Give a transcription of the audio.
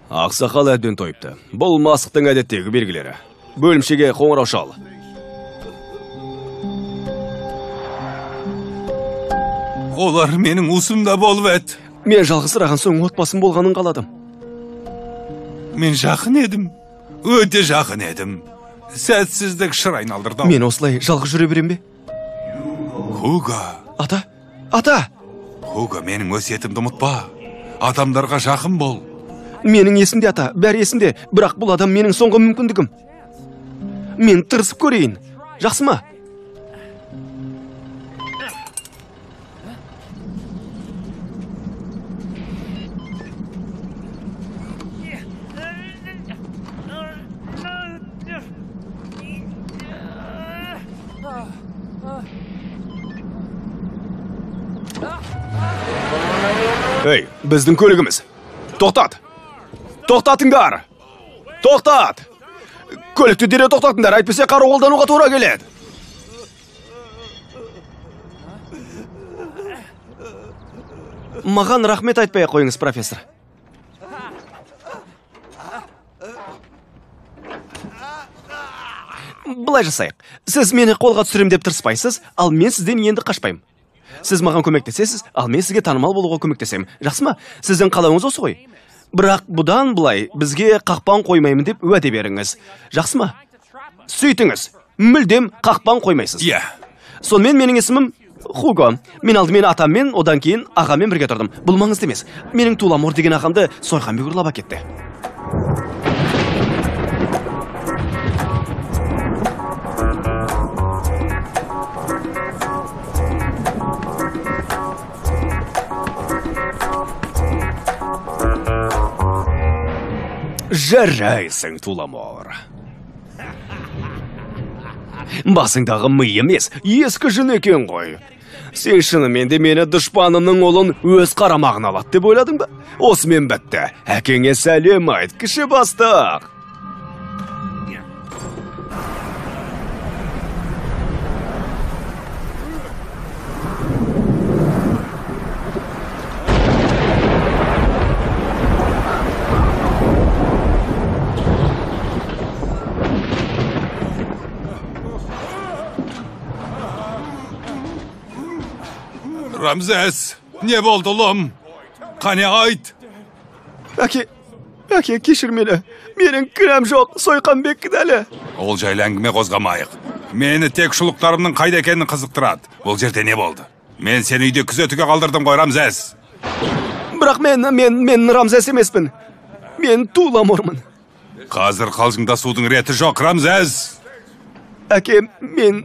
Ақсақал әбден тойыпты. Бұл мастықтың әдеттегі белгілері. Бөлімшеге қоңырау шал. Олар менің уысымда болып еді. Мен жалғызсыраған соң отбасым болғанын қаладым. Мен жақын едім. Өте жақын едім. Сәтсіздік шыр айналдырды. Мен осылай жалғыз жүре берем бе? Хуго. Ата, ата! Хуго, менің өсиетімді ұмытпа. Адамдарға жақын бол. Менің есімде, ата, бәрі есімде. Бірақ бұл адам менің соңғы мүмкіндігім. Мен тырысып көрейін. Жақсы ма? Ей, біздің көлігіміз. Тоқтат! Тоқтатыңдар! Тоқтат! Көлікті дереу тоқтатыңдар, әйтпесе қару қолдануға тура келеді. Маған рахмет айтпай ақ қойыңыз, профессор. Былай жасайық. Сіз мені қолға түсірем деп тырыспайсыз, ал мен сізден енді қашпаймын. Сіз маған көмектесесіз, ал мен сізге танымал болуға көмектесемін. Жақсы ма? Сіздің қалауыңыз осы ғой. Бірақ бұдан былай бізге қақпан қоймаймын деп уәде беріңіз. Жақсы ма? Сөйтіңіз. Мүлдем қақпан қоймайсыз. Иә. Сонымен менің есімім Хуго. Мен алдымен атаммен, одан кейін ағаммен бірге тұрдым. Бұл маңызды емес. Менің Туламор деген ағамды Сойқанбек ұрлап әкетті. Жарайсың, Туламор. Басыңдағы ми емес, ескі жүн екен ғой. Сен шынымен де мені дұшпанымның ұлын өз қарамағына алады деп ойладың ба? Осымен бітті. Әкеңе сәлем айт, кіші бастық. Рамзес, не болды ұлым? Қане айт? Әке, әке, кешір мені. Менің кінәм жоқ, Сойқанбек кінәлі. Ол жайлы әңгіме қозғамайық. Мені тек шұлықтарымның қайда екенін қызықтырады. Бұл жерде не болды? Мен сені үйде күзетуге қалдырдым ғой, Рамзес. Бірақ мен Рамзес емеспін. Мен Туламормын. Қазір қалжыңдасудың реті жоқ, Рамзес. Әке, мен